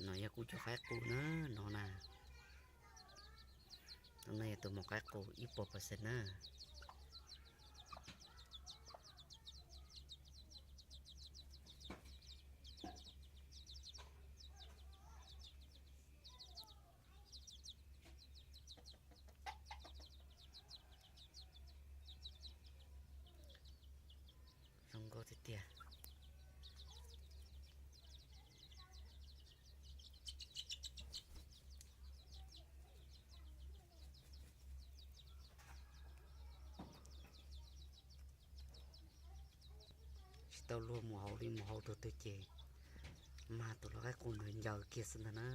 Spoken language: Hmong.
No yog kuv cov qaib qus na, no na. No yog tus maum qaib qus ib puas percent na. Zoo nkauj tiag tiag. Tsis tau luag mus hauv li, mus hauv tug twg ces mag tus lau qaib qus ntawd ncaws kiag xwb ntag na.